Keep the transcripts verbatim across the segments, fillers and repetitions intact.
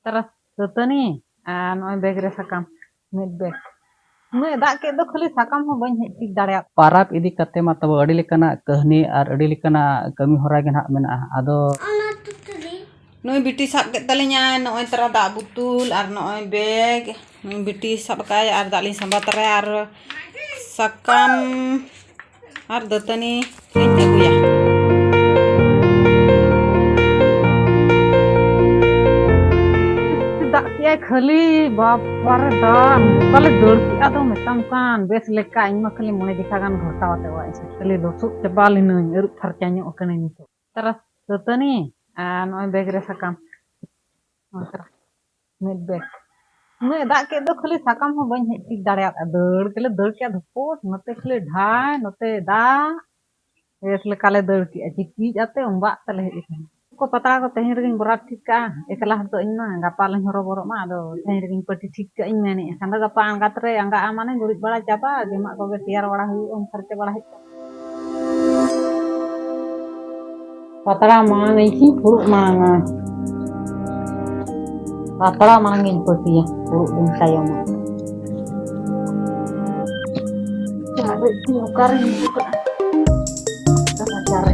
ᱛᱟᱨᱟ ᱫᱟᱹᱛᱟᱹᱱᱤ ᱟᱨ ᱱᱚᱜᱼᱚᱭ ᱵᱮᱜᱽ ᱨᱮ ᱥᱟᱠᱟᱢ, ᱢᱤᱫ ᱵᱮᱜᱽ᱾ ᱩᱱᱟᱹᱜ ᱮ ᱫᱟᱜ ᱠᱮᱫ ᱫᱚ, ᱠᱷᱟᱹᱞᱤ ᱥᱟᱠᱟᱢ ᱦᱚᱸ ᱵᱟᱹᱧ ᱦᱮᱡ ᱴᱷᱤᱠ ᱫᱟᱲᱮᱭᱟᱜ᱾ ᱯᱟᱨᱟᱵᱽ ᱤᱫᱤ ᱠᱟᱛᱮ ᱢᱟ ᱛᱟᱵᱚ ᱟᱹᱰᱤ ᱞᱮᱠᱟᱱᱟᱜ ᱠᱟᱹᱦᱱᱤ ᱟᱨ ᱟᱹᱰᱤ ᱞᱮᱠᱟᱱᱟᱜ ᱠᱟᱹᱢᱤ ᱦᱚᱨᱟ ᱜᱮ ᱱᱟᱦᱟᱜ ᱢᱮᱱᱟᱜᱼᱟ᱾ ᱟᱫᱚ ᱱᱩᱭ ᱵᱤᱴᱤ ᱥᱟᱵ ᱠᱮᱫ ᱛᱟᱹᱞᱤᱧᱟᱭ ᱱᱚᱜᱼᱚᱭ ᱛᱟᱨᱟ ᱫᱟᱜ ᱵᱩᱛᱩᱞ ᱟᱨ ᱱᱚᱜᱼᱚᱭ ᱵᱮᱜᱽ᱾ ᱱᱩᱭ ᱵᱤᱴᱤ ᱥᱟᱵ ᱟᱠᱟᱫᱟᱭ ᱟᱨ ᱫᱟᱜ ᱞᱤᱧ ᱥᱟᱢᱵᱟᱣ ᱛᱟᱨᱟᱭᱟ ᱟᱨ ᱥᱟᱠᱟᱢ ᱟᱨ ᱫᱟᱹᱛᱟᱹᱱᱤ ᱞᱤᱧ ᱟᱹᱜᱩᱭᱟ᱾ ᱫᱟᱜ ᱠᱮᱜᱼᱟᱭ ᱠᱷᱟᱹᱞᱤ, ᱵᱟᱯᱟᱨᱮ ᱫᱟᱜ, ᱵᱟᱞᱮ ᱫᱟᱹᱲ ᱠᱮᱜᱼᱟ ᱫᱚ ᱢᱮᱛᱟᱢ ᱠᱟᱱ, ᱵᱮᱥ ᱞᱮᱠᱟ ᱤᱧ ᱢᱟ ᱠᱷᱟᱹᱞᱤ ᱢᱚᱬᱮ ᱡᱚᱠᱷᱟ ᱜᱟᱱ ᱜᱷᱚᱞᱴᱟᱣ ᱟᱛᱮ ᱚᱲᱟᱜ ᱤᱧ ᱥᱮᱱ, ᱠᱷᱟᱹᱞᱤ ᱞᱚᱥᱚᱫ ᱪᱟᱵᱟ ᱞᱤᱱᱟᱹᱧ, ᱟᱹᱨᱩᱵ ᱯᱷᱟᱨᱪᱟ ᱧᱚᱜ ᱠᱟᱹᱱᱟᱹᱧ ᱱᱤᱛᱚᱜ᱾ ᱛᱟᱨᱟ ᱫᱟᱹᱛᱟᱹᱱᱤ ᱟᱨ ᱱᱚᱜᱼᱚᱭ ᱵᱮᱜᱽ ᱨᱮ ᱥᱟᱠᱟᱢ, ᱱᱚᱜᱼᱚᱭ ᱛᱟᱨᱟ ᱢᱤᱫ ᱵᱮᱜᱽ᱾ ᱩᱱᱟᱹᱜ ᱮ ᱫᱟᱜ ᱠᱮᱫ ᱫᱚ ᱠᱷᱟᱹᱞᱤ ᱥᱟᱠᱟᱢ ᱦᱚᱸ ᱵᱟᱹᱧ ᱦᱮᱡ ᱴᱷᱤᱠ ᱫᱟᱲᱮᱭᱟᱫᱟ, ᱫᱟᱹᱲ ᱜᱮᱞᱮ ᱫᱟᱹᱲ ᱠᱮᱜᱼᱟ ᱫᱷᱩᱯᱩᱥ, ᱱᱚᱛᱮ ᱠᱷᱟᱹᱞᱤ ᱰᱷᱟᱭ, ᱱᱚᱛᱮ ᱫᱟᱜ, ᱵᱮᱥ ᱞᱮᱠᱟᱞᱮ ᱫᱟᱹᱲ ᱠᱮᱜᱼᱟ, ᱪᱤᱠᱤᱡ ᱟᱛᱮ ᱚᱢᱵᱟᱜ ᱛᱮᱞᱮ ᱦᱮᱡ ᱟᱠᱟᱱᱟ᱾ ᱠᱚ ᱯᱟᱛᱲᱟ ᱠᱚ ᱛᱮᱦᱮᱧ ᱨᱮᱜᱮᱧ ᱵᱚᱨᱟᱫ ᱴᱷᱤᱠ ᱠᱟᱜᱼᱟ᱾ ᱮᱠᱞᱟ ᱦᱚᱛᱚ ᱤᱧ ᱢᱟ ᱜᱟᱯᱟ ᱞᱤᱧ ᱦᱚᱨᱚᱵᱚᱨᱚᱜ ᱢᱟ, ᱟᱫᱚ ᱛᱮᱦᱮᱧ ᱨᱮᱜᱮᱧ ᱯᱟᱹᱴᱤ ᱴᱷᱤᱠ ᱠᱟᱜ ᱤᱧ ᱢᱮᱱᱮᱫᱼᱟ᱾ ᱠᱷᱟᱱ ᱫᱚ ᱜᱟᱯᱟ ᱟᱬᱜᱟᱛ ᱨᱮ ᱟᱬᱜᱟᱜᱼᱟ, ᱢᱟᱱᱮ ᱜᱩᱨᱤᱡ ᱵᱟᱲᱟ ᱪᱟᱵᱟ, ᱡᱚᱢᱟᱜ ᱠᱚᱜᱮ ᱛᱮᱭᱟᱨ ᱵᱟᱲᱟ ᱦᱩᱭᱩᱜᱼᱟ, ᱩᱢ ᱯᱷᱟᱨᱪᱟ ᱵᱟᱲᱟ ᱦᱩᱭᱩᱜᱼᱟ᱾ ᱯᱟᱛᱲᱟ ᱢᱟᱲᱟᱝ ᱤᱧ ᱯᱷᱩᱲᱩᱜ ᱢᱟᱲᱟᱝᱟ᱾ ᱯᱟᱛᱲᱟ ᱢᱟᱲᱟᱝ ᱤᱧ ᱯᱟᱹᱴᱤᱭᱟ, ᱯᱷᱩᱲᱩᱜ ᱫᱩᱧ ᱛᱟᱭᱚᱢᱟ᱾ ᱪᱟᱨᱮᱡ ᱛᱤᱧ ᱚᱠᱟᱨᱮᱧ ᱤᱫᱤ ᱠᱟᱜᱼᱟ? ᱚᱠᱟᱨᱮ?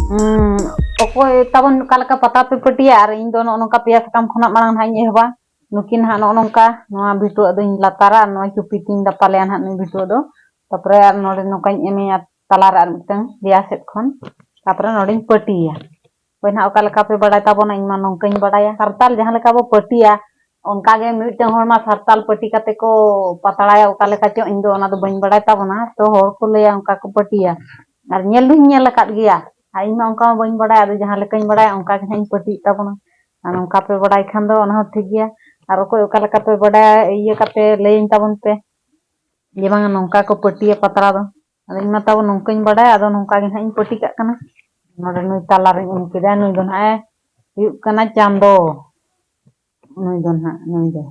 ᱦᱩᱸ, ᱚᱠᱚᱭ ᱛᱟᱵᱚᱱ ᱚᱠᱟ ᱞᱮᱠᱟ ᱯᱟᱛᱲᱟ ᱯᱮ ᱯᱟᱹᱴᱤᱭᱟ? ᱟᱨ ᱤᱧ ᱫᱚ ᱱᱚᱜᱼᱚ ᱱᱚᱝᱠᱟ ᱯᱮᱭᱟ ᱥᱟᱠᱟᱢ ᱠᱷᱚᱱᱟᱜ ᱢᱟᱲᱟᱝ ᱱᱟᱦᱟᱜ ᱤᱧ ᱮᱦᱚᱵᱟ᱾ ᱱᱩᱠᱤᱱ ᱱᱟᱦᱟᱜ ᱱᱚᱜᱼᱚ ᱱᱚᱝᱠᱟ, ᱱᱚᱣᱟ ᱵᱷᱤᱴᱩᱣᱟᱜ ᱫᱚᱧ ᱞᱟᱛᱟᱨᱟ ᱟᱨ ᱱᱚᱣᱟ ᱪᱩᱯᱤ ᱛᱤᱧ ᱫᱟᱯᱟᱞᱮᱭᱟ ᱱᱟᱦᱟᱜ ᱱᱩᱭ ᱵᱷᱤᱴᱩᱣᱟᱜ ᱫᱚ᱾ ᱛᱟᱨᱯᱚᱨᱮ ᱟᱨ ᱱᱚᱰᱮ ᱱᱚᱝᱠᱟᱧ ᱮᱢᱮᱭᱟ ᱛᱟᱞᱟᱨᱮ ᱟᱨ ᱢᱤᱫᱴᱟᱝ ᱞᱮᱭᱟ ᱥᱮᱫ ᱠᱷᱚᱱ᱾ ᱛᱟᱨᱯᱚᱨᱮ ᱱᱚᱰᱮᱧ ᱯᱟᱹᱴᱤᱭᱟ᱾ ᱚᱠᱚᱭ ᱱᱟᱦᱟᱜ ᱚᱠᱟ ᱞᱮᱠᱟ ᱯᱮ ᱵᱟᱲᱟᱭ ᱛᱟᱵᱚᱱᱟ, ᱤᱧ ᱢᱟ ᱱᱚᱝᱠᱟᱧ ᱵᱟᱲᱟᱭᱟ᱾ ᱥᱟᱨᱛᱟᱞ ᱡᱟᱦᱟᱸ ᱞᱮᱠᱟ ᱵᱚ ᱯᱟᱹᱴᱤᱭᱟ, ᱚᱱᱠᱟ ᱜᱮ ᱢᱤᱫᱴᱟᱝ ᱦᱚᱲ ᱢᱟ ᱥᱟᱨᱛᱟᱞ ᱯᱟᱹᱴᱤ ᱠᱟᱛᱮ ᱠᱚ ᱯᱟᱛᱲᱟᱭᱟ, ᱚᱠᱟ ᱞᱮᱠᱟ ᱪᱚ, ᱤᱧ ᱫᱚ ᱚᱱᱟ ᱫᱚ ᱵᱟᱹᱧ ᱵᱟᱲᱟᱭ ᱛᱟᱵᱚᱱᱟ᱾ ᱛᱚ ᱦᱚᱲ ᱠᱚ ᱞᱟᱹᱭᱟ ᱚᱱᱠᱟ ᱠᱚ ᱯᱟᱹᱴᱤᱭᱟ, ᱟᱨ ᱧᱮᱞ ᱫᱩᱧ ᱧᱮᱞ ᱟᱠᱟᱫ ᱜᱮᱭᱟ᱾ ᱟᱨ ᱤᱧ ᱢᱟ ᱚᱱᱠᱟ ᱢᱟ ᱵᱟᱹᱧ ᱵᱟᱲᱟᱭᱟ, ᱟᱫᱚ ᱡᱟᱦᱟᱸ ᱞᱮᱠᱟᱧ ᱵᱟᱲᱟᱭᱟ ᱚᱱᱠᱟ ᱜᱮ ᱱᱟᱦᱟᱜ ᱤᱧ ᱯᱟᱹᱴᱤᱭᱮᱫ ᱛᱟᱵᱚᱱᱟ᱾ ᱟᱨ ᱱᱚᱝᱠᱟ ᱯᱮ ᱵᱟᱲᱟᱭ ᱠᱷᱟᱱ ᱫᱚ ᱚᱱᱟ ᱦᱚᱸ ᱴᱷᱤᱠ ᱜᱮᱭᱟ᱾ ᱟᱨ ᱚᱠᱚᱭ ᱚᱠᱟ ᱞᱮᱠᱟ ᱯᱮ ᱵᱟᱰᱟᱭᱟ, ᱤᱭᱟᱹ ᱠᱟᱛᱮ ᱞᱟᱹᱭᱟᱹᱧ ᱛᱟᱵᱚᱱ ᱯᱮ ᱡᱮ ᱵᱟᱝᱟ ᱱᱚᱝᱠᱟ ᱠᱚ ᱯᱟᱹᱴᱤᱭᱟ ᱯᱟᱛᱲᱟ ᱫᱚ᱾ ᱟᱫᱚ ᱤᱧ ᱢᱟ ᱛᱟᱵᱚ ᱱᱚᱝᱠᱟᱧ ᱵᱟᱰᱟᱭᱟ, ᱟᱫᱚ ᱱᱚᱝᱠᱟ ᱜᱮ ᱱᱟᱦᱟᱜ ᱤᱧ ᱯᱟᱹᱴᱤ ᱠᱟᱜ ᱠᱟᱱᱟ᱾ ᱱᱚᱰᱮ ᱱᱩᱭ ᱛᱟᱞᱟᱨᱤᱧ ᱮᱢ ᱠᱮᱫᱟ, ᱱᱩᱭ ᱫᱚ ᱱᱟᱦᱟᱜ ᱮ ᱦᱩᱭᱩᱜ ᱠᱟᱱᱟ ᱪᱟᱸᱫᱚ᱾ ᱱᱩᱭ ᱫᱚ ᱱᱟᱦᱟᱜ, ᱱᱩᱭ ᱫᱚ᱾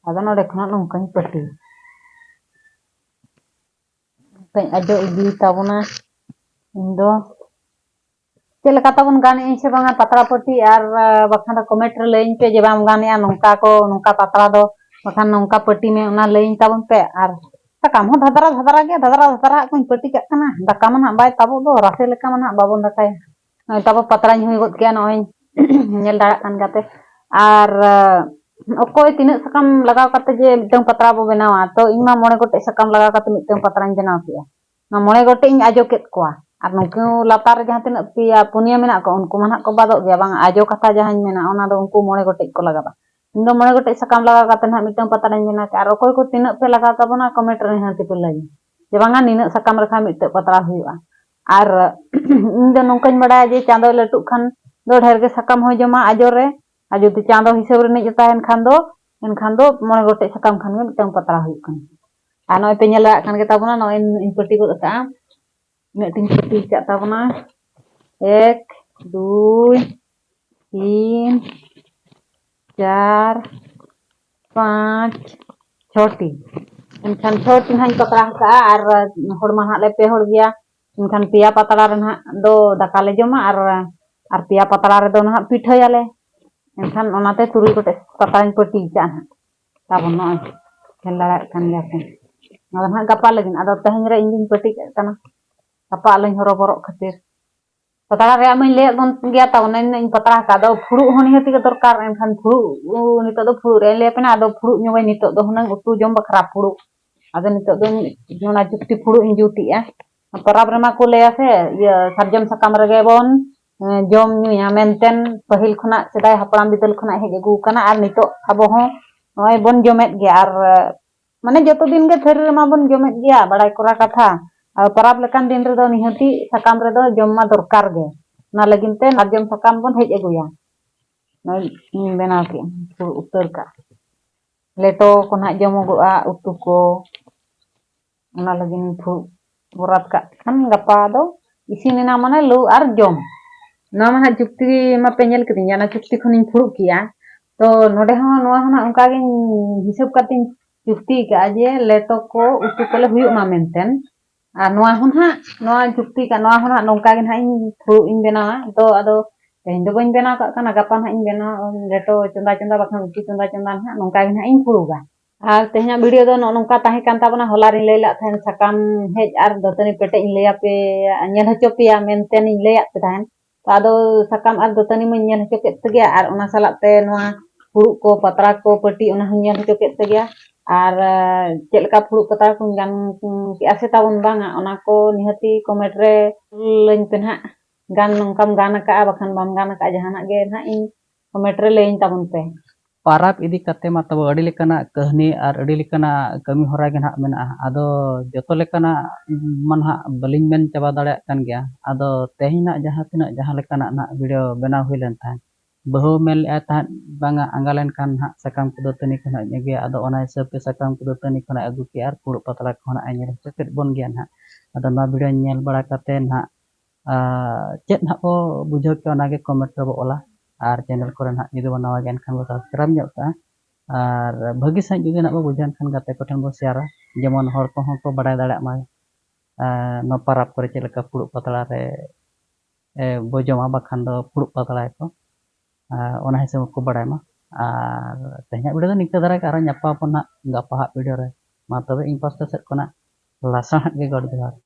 ᱟᱫᱚ ᱱᱚᱰᱮ ᱠᱷᱚᱱᱟᱜ ᱱᱚᱝᱠᱟᱧ ᱯᱟᱹᱴᱤᱭᱟ᱾ ᱱᱚᱝᱠᱟᱧ ᱟᱡᱚ ᱤᱫᱤ ᱛᱟᱵᱚᱱᱟ ᱤᱧ ᱫᱚ᱾ ᱪᱮᱫ ᱞᱮᱠᱟ ᱛᱟᱵᱚᱱ ᱜᱟᱱᱮᱜᱼᱟᱹᱧ ᱥᱮ ᱵᱟᱝᱟ ᱯᱟᱛᱲᱟ ᱯᱟᱹᱴᱤ, ᱟᱨ ᱵᱟᱠᱷᱟᱱ ᱫᱚ ᱠᱚᱢᱮᱱᱴ ᱨᱮ ᱞᱟᱹᱭᱟᱹᱧ ᱯᱮ ᱡᱮ ᱵᱟᱢ ᱜᱟᱱᱮᱜᱼᱟ, ᱱᱚᱝᱠᱟ ᱠᱚ, ᱱᱚᱝᱠᱟ ᱯᱟᱛᱲᱟ ᱫᱚ, ᱵᱟᱠᱷᱟᱱ ᱱᱚᱝᱠᱟ ᱯᱟᱹᱴᱤ ᱢᱮ, ᱚᱱᱟ ᱞᱟᱹᱭᱟᱹᱧ ᱛᱟᱵᱚᱱ ᱯᱮ᱾ ᱟᱨ ᱥᱟᱠᱟᱢ ᱦᱚᱸ ᱫᱷᱟᱫᱨᱟ ᱫᱷᱟᱫᱨᱟ ᱜᱮ, ᱫᱷᱟᱫᱨᱟ ᱫᱷᱟᱫᱨᱟ ᱦᱟᱸᱜ ᱠᱚᱧ ᱯᱟᱹᱴᱤ ᱠᱟᱜ ᱠᱟᱱᱟ᱾ ᱫᱟᱠᱟ ᱢᱟ ᱱᱟᱦᱟᱜ ᱵᱟᱭ ᱛᱟᱵᱚᱜ ᱫᱚ, ᱨᱟᱥᱮ ᱞᱮᱠᱟ ᱢᱟ ᱱᱟᱦᱟᱜ ᱵᱟᱵᱚᱱ ᱫᱟᱠᱟᱭᱟ᱾ ᱱᱚᱜᱼᱚᱭ ᱛᱟᱵᱚ ᱯᱟᱛᱲᱟᱧ ᱦᱩᱭ ᱜᱚᱫ ᱠᱮᱜᱼᱟ, ᱱᱚᱜᱼᱚᱭ ᱧᱮᱞ ᱫᱟᱲᱮᱭᱟᱜ ᱠᱟᱱ ᱜᱮᱭᱟᱯᱮ᱾ ᱟᱨ ᱚᱠᱚᱭ ᱛᱤᱱᱟᱹᱜ ᱥᱟᱠᱟᱢ ᱞᱟᱜᱟᱣ ᱠᱟᱛᱮ ᱡᱮ ᱢᱤᱫᱴᱟᱝ ᱯᱟᱛᱲᱟ ᱵᱚ ᱵᱮᱱᱟᱣᱟ, ᱛᱚ ᱤᱧ ᱢᱟ ᱢᱚᱬᱮ ᱜᱚᱴᱮᱡ ᱥᱟᱠᱟᱢ ᱞᱟᱜᱟᱣ ᱠᱟᱛᱮ ᱢᱤᱫᱴᱟᱝ ᱯᱟᱛᱲᱟᱧ ᱵᱮᱱᱟᱣ ᱠᱮᱜᱼᱟ᱾ ᱚᱱᱟ ᱢᱚᱬᱮ ᱜᱚᱴᱮᱡ ᱤᱧ ᱟᱡᱚ ᱠᱮᱫ ᱠᱚᱣᱟ᱾ ᱟᱨ ᱱᱩᱠᱩ ᱞᱟᱛᱟᱨ ᱨᱮ ᱡᱟᱦᱟᱸ ᱛᱤᱱᱟᱹᱜ ᱯᱮᱭᱟ ᱯᱩᱱᱭᱟᱹ ᱢᱮᱱᱟᱜ ᱠᱚᱣᱟ, ᱩᱱᱠᱩ ᱢᱟ ᱱᱟᱦᱟᱜ ᱠᱚ ᱵᱟᱫᱚᱜ ᱜᱮᱭᱟ, ᱵᱟᱝ ᱟᱡᱚ ᱠᱟᱛᱷᱟ ᱡᱟᱦᱟᱸᱧ ᱢᱮᱱᱟ, ᱚᱱᱟ ᱫᱚ ᱩᱱᱠᱩ ᱢᱚᱬᱮ ᱜᱚᱴᱮᱡ ᱠᱚ ᱞᱟᱜᱟᱜᱼᱟ᱾ ᱤᱧ ᱫᱚ ᱢᱚᱬᱮ ᱜᱚᱴᱮᱡ ᱥᱟᱠᱟᱢ ᱞᱟᱜᱟᱣ ᱠᱟᱛᱮ ᱱᱟᱦᱟᱜ ᱢᱤᱫᱴᱟᱝ ᱯᱟᱛᱲᱟᱧ ᱵᱮᱱᱟᱣ ᱠᱮᱜᱼᱟ᱾ ᱟᱨ ᱚᱠᱚᱭ ᱠᱚ ᱛᱤᱱᱟᱹᱜ ᱯᱮ ᱞᱟᱜᱟᱣ ᱛᱟᱵᱚᱱᱟ, ᱠᱚᱢᱮᱱᱴ ᱨᱮ ᱱᱤᱦᱟᱹᱛ ᱯᱮ ᱞᱟᱹᱭᱟ ᱡᱮ ᱵᱟᱝᱟ ᱱᱤᱱᱟᱹᱜ ᱥᱟᱠᱟᱢ ᱨᱮᱠᱷᱟᱱ ᱢᱤᱫᱴᱟᱝ ᱯᱟᱛᱲᱟ ᱦᱩᱭᱩᱜᱼᱟ᱾ ᱟᱨ ᱤᱧ ᱫᱚ ᱱᱚᱝᱠᱟᱧ ᱵᱟᱲᱟᱭᱟ ᱡᱮ ᱪᱟᱸᱫᱚᱭ ᱞᱟᱹᱴᱩᱜ ᱠᱷᱟᱱ ᱫᱚ ᱰᱷᱮᱨ ᱜᱮ ᱥᱟᱠᱟᱢ ᱦᱚᱸᱭ ᱡᱚᱢᱟ ᱟᱡᱚ ᱨᱮ, ᱟᱨ ᱡᱩᱫᱤ ᱪᱟᱸᱫᱚ ᱦᱤᱥᱟᱹᱵ ᱨᱤᱱᱤᱡ ᱮ ᱛᱟᱦᱮᱱ ᱠᱷᱟᱱ ᱫᱚ, ᱮᱱᱠᱷᱟᱱ ᱫᱚ ᱢᱚᱬᱮ ᱜᱚᱴᱮᱡ ᱥᱟᱠᱟᱢ ᱠᱷᱟᱱ ᱜᱮ ᱢᱤᱫᱴᱟᱝ ᱯᱟᱛᱲᱟ ᱦᱩᱭᱩᱜ ᱠᱟᱱᱟ᱾ ᱟᱨ ᱱᱚᱜᱼᱚᱭ ᱯᱮ ᱧᱮᱞ ᱫᱟᱲᱮᱭᱟᱜ ᱠᱟᱱ ᱜᱮ ᱛᱟᱵᱚᱱᱟ, ᱱᱚᱜᱼᱚᱭ ᱤᱧ ᱯᱟᱹᱴᱤ ᱜᱚᱫ ᱟᱠᱟᱫᱼᱟ, ᱤᱱᱟᱹᱜ ᱴᱤᱧ ᱯᱟᱹᱴᱤ ᱟᱠᱟᱫ ᱛᱟᱵᱚᱱᱟ᱾ ᱮᱠ, ᱫᱩᱭ, ᱛᱤᱱ, ᱪᱟᱨ, ᱯᱟᱸᱪ, ᱪᱷᱚᱴᱤ᱾ ᱮᱱᱠᱷᱟᱱ ᱪᱷᱚᱴᱤ ᱱᱟᱦᱟᱜ ᱤᱧ ᱯᱟᱛᱲᱟ ᱟᱠᱟᱫᱼᱟ᱾ ᱟᱨ ᱦᱚᱲ ᱢᱟ ᱱᱟᱦᱟᱜ ᱞᱮ ᱯᱮ ᱦᱚᱲ ᱜᱮᱭᱟ, ᱮᱱᱠᱷᱟᱱ ᱯᱮᱭᱟ ᱯᱟᱛᱲᱟ ᱨᱮ ᱱᱟᱦᱟᱜ ᱫᱚ ᱫᱟᱠᱟ ᱞᱮ ᱡᱚᱢᱟ ᱟᱨ, ᱟᱨ ᱯᱮᱭᱟ ᱯᱟᱛᱲᱟ ᱨᱮᱫᱚ ᱱᱟᱦᱟᱜ ᱯᱤᱴᱷᱟᱹᱭᱟᱞᱮ᱾ ᱮᱱᱠᱷᱟᱱ ᱚᱱᱟᱛᱮ ᱛᱩᱨᱩᱭ ᱜᱚᱴᱮᱡ ᱯᱟᱛᱲᱟᱧ ᱯᱟᱹᱴᱤ ᱟᱠᱟᱫᱼᱟ ᱱᱟᱦᱟᱜ᱾ ᱛᱟᱵᱚᱱ ᱱᱚᱜᱼᱚᱭ ᱧᱮᱞ ᱫᱟᱲᱮᱭᱟᱜ ᱠᱟᱱ ᱜᱮᱭᱟ ᱯᱮ᱾ ᱱᱚᱣᱟ ᱫᱚ ᱱᱟᱦᱟᱜ ᱜᱟᱯᱟ ᱞᱟᱹᱜᱤᱫ, ᱟᱫᱚ ᱛᱮᱦᱮᱧ ᱨᱮ ᱤᱧ ᱫᱩᱧ ᱯᱟᱹᱴᱤ ᱠᱟᱜ ᱠᱟᱱᱟ, ᱜᱟᱯᱟ ᱟᱞᱚᱧ ᱦᱚᱨᱚᱵᱚᱨᱚᱜ ᱠᱷᱟᱹᱛᱤᱨ᱾ ᱯᱟᱛᱲᱟ ᱨᱮᱭᱟᱜ ᱢᱟᱧ ᱞᱟᱹᱭᱟᱫ ᱵᱚᱱ ᱜᱮᱭᱟ, ᱛᱟᱵᱚᱱ ᱤᱧ ᱯᱟᱛᱲᱟ ᱟᱠᱟᱫ, ᱟᱫᱚ ᱯᱷᱩᱲᱩᱜ ᱦᱚᱸ ᱱᱤᱦᱟᱹᱛ ᱜᱮ ᱫᱚᱨᱠᱟᱨ᱾ ᱮᱱᱠᱷᱟᱱ ᱯᱷᱩᱲᱩᱜ, ᱩ, ᱱᱤᱛᱚᱜ ᱫᱚ ᱯᱷᱩᱲᱩᱜ ᱨᱮ ᱞᱟᱹᱭ ᱟᱯᱮ ᱱᱟ, ᱟᱫᱚ ᱯᱷᱩᱲᱩᱜ ᱧᱚᱜᱟᱹᱧ ᱱᱤᱛᱚᱜ ᱫᱚ ᱦᱩᱱᱟᱹᱝ ᱩᱛᱩ ᱡᱚᱢ ᱵᱟᱠᱷᱨᱟ ᱯᱷᱩᱲᱩᱜ᱾ ᱟᱫᱚ ᱱᱤᱛᱚᱜ ᱫᱚ ᱚᱱᱟ ᱪᱩᱠᱛᱤ ᱯᱷᱩᱲᱩᱜ ᱤᱧ ᱡᱩᱛᱮᱜᱼᱟ᱾ ᱯᱚᱨᱚᱵᱽ ᱨᱮᱢᱟ ᱠᱚ ᱞᱟᱹᱭᱟ ᱥᱮ, ᱤᱭᱟᱹ, ᱥᱟᱨᱡᱚᱢ ᱥᱟᱠᱟᱢ ᱨᱮᱜᱮ ᱵᱚᱱ, ᱮ, ᱡᱚᱢ ᱧᱩᱭᱟ ᱢᱮᱱᱛᱮᱱ ᱯᱟᱹᱦᱤᱞ ᱠᱷᱚᱱᱟᱜ, ᱥᱮᱫᱟᱭ ᱦᱟᱯᱲᱟᱢ ᱵᱤᱫᱟᱹᱞ ᱠᱷᱚᱱᱟᱜ ᱦᱮᱡ ᱟᱹᱜᱩ ᱟᱠᱟᱱᱟ᱾ ᱟᱨ ᱱᱤᱛᱚᱜ ᱟᱵᱚ ᱦᱚᱸ ᱱᱚᱜᱼᱚᱭ ᱵᱚᱱ ᱡᱚᱢᱮᱫ ᱜᱮᱭᱟ᱾ ᱟᱨ, ᱮ, ᱢᱟᱱᱮ ᱡᱚᱛᱚ ᱫᱤᱱ ᱜᱮ ᱛᱷᱟᱹᱨᱤ ᱨᱮᱢᱟ ᱵᱚᱱ ᱡᱚᱢᱮᱫ ᱜᱮᱭᱟ, ᱵᱟᱲᱟᱭ ᱠᱚᱨᱟ ᱠᱟᱛᱷᱟ᱾ ᱟᱨ ᱯᱚᱨᱚᱵᱽ ᱞᱮᱠᱟᱱ ᱫᱤᱱ ᱨᱮᱫᱚ ᱱᱤᱦᱟᱹᱛᱤ ᱥᱟᱠᱟᱢ ᱨᱮᱫᱚ ᱡᱚᱢ ᱢᱟ ᱫᱚᱨᱠᱟᱨ ᱜᱮ᱾ ᱚᱱᱟ ᱞᱟᱹᱜᱤᱫ ᱛᱮ ᱥᱟᱨᱡᱚᱢ ᱥᱟᱠᱟᱢ ᱵᱚᱱ ᱦᱮᱡ ᱟᱹᱜᱩᱭᱟ᱾ ᱱᱚᱜᱼᱚᱭ ᱤᱧ ᱵᱮᱱᱟᱣ ᱠᱮᱫ, ᱯᱷᱩᱲᱩᱜ ᱩᱛᱟᱹᱨ ᱠᱟᱜ᱾ ᱞᱮᱴᱚ ᱠᱚ ᱱᱟᱦᱟᱜ ᱡᱚᱢᱚᱜᱚᱜᱼᱟ, ᱩᱛᱩ ᱠᱚ᱾ ᱚᱱᱟ ᱞᱟᱹᱜᱤᱫ ᱤᱧ ᱯᱷᱩᱲᱩᱜ ᱵᱚᱨᱟᱛ ᱠᱟᱜ ᱠᱷᱟᱱ ᱜᱟᱯᱟ ᱫᱚ ᱤᱥᱤᱱ ᱮᱱᱟ, ᱢᱟᱱᱮ ᱞᱩ ᱟᱨ ᱡᱚᱢ᱾ ᱱᱚᱣᱟ ᱢᱟ ᱱᱟᱦᱟᱜ ᱪᱩᱠᱛᱤ ᱢᱟᱯᱮ ᱧᱮᱞ ᱠᱤᱫᱤᱧ ᱜᱮᱭᱟ, ᱚᱱᱟ ᱪᱩᱠᱛᱤ ᱠᱷᱚᱱᱤᱧ ᱯᱷᱩᱲᱩᱜ ᱠᱮᱜᱼᱟ᱾ ᱛᱚ ᱱᱚᱰᱮ ᱦᱚᱸ ᱱᱚᱣᱟ ᱦᱚᱸ ᱱᱟᱦᱟᱜ ᱚᱱᱠᱟ ᱜᱤᱧ ᱦᱤᱥᱟᱹᱵ ᱠᱟᱛᱮᱧ ᱪᱩᱠᱛᱤ ᱠᱟᱜᱼᱟ ᱡᱮ ᱞᱮᱴᱚ ᱠᱚ ᱩᱛᱩ ᱠᱚᱞᱮ ᱦᱩᱭᱩᱜ ᱢᱟ ᱢᱮᱱᱛᱮ᱾ ᱟᱨ ᱱᱚᱣᱟ ᱦᱚᱸ ᱱᱟᱦᱟᱜ, ᱱᱚᱣᱟ ᱡᱩᱠᱛᱤ ᱠᱟᱜ, ᱱᱚᱣᱟ ᱦᱚᱸ ᱱᱟᱦᱟᱜ ᱱᱚᱝᱠᱟ ᱜᱮ ᱱᱟᱦᱟᱜ ᱤᱧ ᱯᱷᱩᱲᱩᱜ ᱤᱧ ᱵᱮᱱᱟᱣᱟ᱾ ᱛᱚ ᱟᱫᱚ ᱛᱮᱦᱮᱧ ᱫᱚ ᱵᱟᱹᱧ ᱵᱮᱱᱟᱣ ᱠᱟᱜ ᱠᱟᱱᱟ, ᱜᱟᱯᱟ ᱱᱟᱦᱟᱜ ᱤᱧ ᱵᱮᱱᱟᱣᱟ᱾ ᱞᱮᱴᱚ ᱪᱚᱸᱫᱟ ᱪᱚᱸᱫᱟ ᱵᱟᱠᱷᱟᱱ ᱩᱛᱩ ᱪᱚᱸᱫᱟ ᱪᱚᱸᱫᱟ ᱱᱟᱦᱟᱜ ᱱᱚᱝᱠᱟ ᱜᱮ ᱱᱟᱦᱟᱜ ᱤᱧ ᱯᱷᱩᱲᱩᱜᱟ᱾ ᱟᱨ ᱛᱮᱦᱮᱧᱟᱜ ᱵᱷᱤᱰᱤᱭᱳ ᱫᱚ ᱱᱚᱜᱼᱚ ᱱᱚᱝᱠᱟ ᱛᱟᱦᱮᱸ ᱠᱟᱱ ᱛᱟᱵᱚᱱᱟ᱾ ᱦᱚᱞᱟ ᱨᱤᱧ ᱞᱟᱹᱭ ᱞᱮᱫ ᱛᱟᱦᱮᱸᱫ ᱥᱟᱠᱟᱢ ᱦᱮᱡ ᱟᱨ ᱫᱟᱹᱛᱟᱹᱱᱤ ᱯᱮᱴᱮᱡ ᱤᱧ ᱞᱟᱹᱭ ᱟᱯᱮᱭᱟ, ᱧᱮᱞ ᱦᱚᱪᱚ ᱯᱮᱭᱟ ᱢᱮᱱᱛᱮ ᱤᱧ ᱞᱟᱹᱭᱟᱫ ᱯᱮ ᱛᱟᱦᱮᱸᱫ᱾ ᱛᱚ ᱟᱫᱚ ᱥᱟᱠᱟᱢ ᱟᱨ ᱫᱟᱹᱛᱟᱹᱱᱤ ᱢᱟᱧ ᱧᱮᱞ ᱦᱚᱪᱚ ᱠᱮᱫ ᱯᱮᱜᱮᱭᱟ, ᱟᱨ ᱚᱱᱟ ᱥᱟᱞᱟᱜ ᱛᱮ ᱱᱚᱣᱟ ᱯᱷᱩᱲᱩᱜ ᱠᱚ, ᱯᱟᱛᱲᱟ ᱠᱚ, ᱯᱟᱹᱴᱤ, ᱚᱱᱟ ᱦᱚᱸᱧ ᱧᱮᱞ ᱦᱚᱪᱚ ᱠᱮᱫ ᱯᱮᱜᱮᱭᱟ᱾ ᱟᱨ ᱪᱮᱫ ᱞᱮᱠᱟ ᱯᱷᱩᱲᱩᱜ ᱯᱟᱛᱲᱟ ᱠᱚᱧ ᱜᱟᱱ ᱠᱮᱜᱼᱟ ᱥᱮ ᱛᱟᱵᱚᱱ ᱵᱟᱝᱟ, ᱚᱱᱟ ᱠᱚ ᱱᱤᱦᱟᱹᱛᱤ ᱠᱚᱢᱮᱱᱴ ᱨᱮ ᱞᱟᱹᱭᱟᱹᱧ ᱯᱮ ᱱᱟᱦᱟᱜ᱾ ᱜᱟᱱ ᱱᱚᱝᱠᱟᱢ ᱜᱟᱱ ᱟᱠᱟᱜᱼᱟ, ᱵᱟᱠᱷᱟᱱ ᱵᱟᱢ ᱜᱟᱱ ᱟᱠᱟᱜᱼᱟ, ᱡᱟᱦᱟᱱᱟᱜ ᱜᱮ ᱱᱟᱦᱟᱜ ᱤᱧ ᱠᱚᱢᱮᱱᱴ ᱨᱮ ᱞᱟᱹᱭᱟᱹᱧ ᱛᱟᱵᱚᱱ ᱯᱮ᱾ ᱯᱟᱨᱟᱵᱽ ᱤᱫᱤ ᱠᱟᱛᱮ ᱢᱟ ᱛᱟᱵᱚ ᱟᱹᱰᱤ ᱞᱮᱠᱟᱱᱟᱜ ᱠᱟᱹᱦᱱᱤ ᱟᱨ ᱟᱹᱰᱤ ᱞᱮᱠᱟᱱᱟᱜ ᱠᱟᱹᱢᱤ ᱦᱚᱨᱟ ᱜᱮ ᱱᱟᱦᱟᱜ ᱢᱮᱱᱟᱜᱼᱟ᱾ ᱟᱫᱚ ᱡᱚᱛᱚ ᱞᱮᱠᱟᱱᱟᱜ ᱢᱟ ᱱᱟᱦᱟᱜ ᱵᱟᱹᱞᱤᱧ ᱢᱮᱱ ᱪᱟᱵᱟ ᱫᱟᱲᱮᱭᱟᱜ ᱠᱟᱱ ᱜᱮᱭᱟ᱾ ᱟᱫᱚ ᱛᱮᱦᱮᱧ ᱱᱟᱜ ᱡᱟᱦᱟᱸ ᱛᱤᱱᱟᱹᱜ ᱡᱟᱦᱟᱸ ᱞᱮᱠᱟᱱᱟᱜ ᱱᱟᱦᱟᱜ ᱵᱷᱤᱰᱤᱭᱳ ᱵᱮᱱᱟᱣ ᱦᱩᱭ ᱞᱮᱱ ᱛᱟᱦᱮᱸᱫ, ᱵᱟᱹᱦᱩ ᱢᱮᱱ ᱞᱮᱫᱼᱟᱭ ᱛᱟᱦᱮᱸᱫ, "ᱵᱟᱝᱟ, ᱟᱸᱜᱟ ᱞᱮᱱᱠᱷᱟᱱ ᱱᱟᱦᱟᱜ ᱥᱟᱠᱟᱢ ᱠᱚ ᱫᱟᱹᱛᱟᱹᱱᱤ ᱠᱷᱚᱱᱟᱜ ᱤᱧ ᱟᱹᱜᱩᱭᱟ᱾" ᱟᱫᱚ ᱚᱱᱟ ᱦᱤᱥᱟᱹᱵ ᱛᱮ ᱥᱟᱠᱟᱢ ᱠᱚ ᱫᱟᱹᱛᱟᱹᱱᱤ ᱠᱷᱚᱱᱟᱜ ᱟᱹᱜᱩ ᱠᱮᱜᱼᱟ ᱟᱨ ᱯᱷᱩᱲᱩᱜ ᱯᱟᱛᱲᱟ ᱠᱚ ᱱᱟᱦᱟᱜ ᱮ ᱧᱮᱞ ᱦᱚᱪᱚ ᱠᱮᱫ ᱵᱚᱱ ᱜᱮᱭᱟ ᱱᱟᱦᱟᱜ᱾ ᱟᱫᱚ ᱱᱚᱣᱟ ᱵᱷᱤᱰᱤᱭᱳ ᱧᱮᱞ ᱵᱟᱲᱟ ᱠᱟᱛᱮ ᱱᱟᱦᱟᱜ ᱟᱨ ᱪᱮᱫ ᱱᱟᱦᱟᱜ ᱵᱚ ᱵᱩᱡᱷᱟᱹᱣ ᱠᱮᱜᱼᱟ, ᱚᱱᱟᱜᱮ ᱠᱚᱢᱮᱱᱴ ᱨᱮᱵᱚ ᱚᱞᱟ᱾ ᱟᱨ ᱪᱮᱱᱮᱞ ᱠᱚᱨᱮ ᱱᱟᱦᱟᱜ ᱡᱩᱫᱤ ᱵᱚ ᱱᱟᱣᱟ ᱜᱮᱭᱟ, ᱮᱱᱠᱷᱟᱱ ᱵᱚ ᱥᱟᱵᱥᱠᱨᱟᱭᱤᱵᱽ ᱧᱚᱜ ᱠᱟᱜᱼᱟ᱾ ᱟᱨ ᱵᱷᱟᱹᱜᱤ ᱥᱟᱺᱦᱤᱡ ᱡᱩᱫᱤ ᱱᱟᱦᱟᱜ ᱵᱚ ᱵᱩᱡᱷᱟᱹᱣ ᱮᱱᱠᱷᱟᱱ, ᱜᱟᱛᱮ ᱠᱚᱴᱷᱮᱱ ᱵᱚ ᱥᱮᱭᱟᱨᱟ, ᱡᱮᱢᱚᱱ ᱦᱚᱲ ᱠᱚᱦᱚᱸ ᱠᱚ ᱵᱟᱲᱟᱭ ᱫᱟᱲᱮᱭᱟᱜ ᱢᱟ, ᱟᱨ ᱱᱚᱣᱟ ᱯᱟᱨᱟᱵᱽ ᱠᱚᱨᱮ ᱪᱮᱫ ᱞᱮᱠᱟ ᱯᱷᱩᱲᱩᱜ ᱯᱟᱛᱲᱟ ᱨᱮ, ᱮ, ᱵᱚ ᱡᱚᱢᱟ, ᱵᱟᱠᱷᱟᱱ ᱫᱚ ᱯᱷᱩᱲᱩᱜ ᱯᱟᱛᱲᱟᱭᱟᱠᱚ᱾ ᱟᱨ ᱚᱱᱟ ᱦᱤᱥᱟᱹᱵ ᱠᱚ ᱵᱟᱲᱟᱭ ᱢᱟ᱾ ᱟᱨ ᱛᱮᱦᱮᱧᱟᱜ ᱵᱷᱤᱰᱤᱭᱳ ᱫᱚ ᱱᱤᱝᱠᱟᱹ ᱫᱷᱟᱨᱟ ᱜᱮ, ᱟᱨᱦᱚᱸ ᱧᱟᱯᱟᱢ ᱟᱵᱚᱱ ᱱᱟᱦᱟᱜ ᱜᱟᱯᱟ ᱦᱟᱜ ᱵᱷᱤᱰᱤᱭᱳ ᱨᱮ᱾ ᱢᱟ ᱛᱚᱵᱮ, ᱤᱧ ᱯᱟᱥᱴᱟ ᱥᱮᱫ ᱠᱷᱚᱱᱟᱜ ᱞᱟᱥᱟᱲᱦᱮᱫ ᱜᱮ ᱜᱚᱰ ᱡᱚᱦᱟᱨ᱾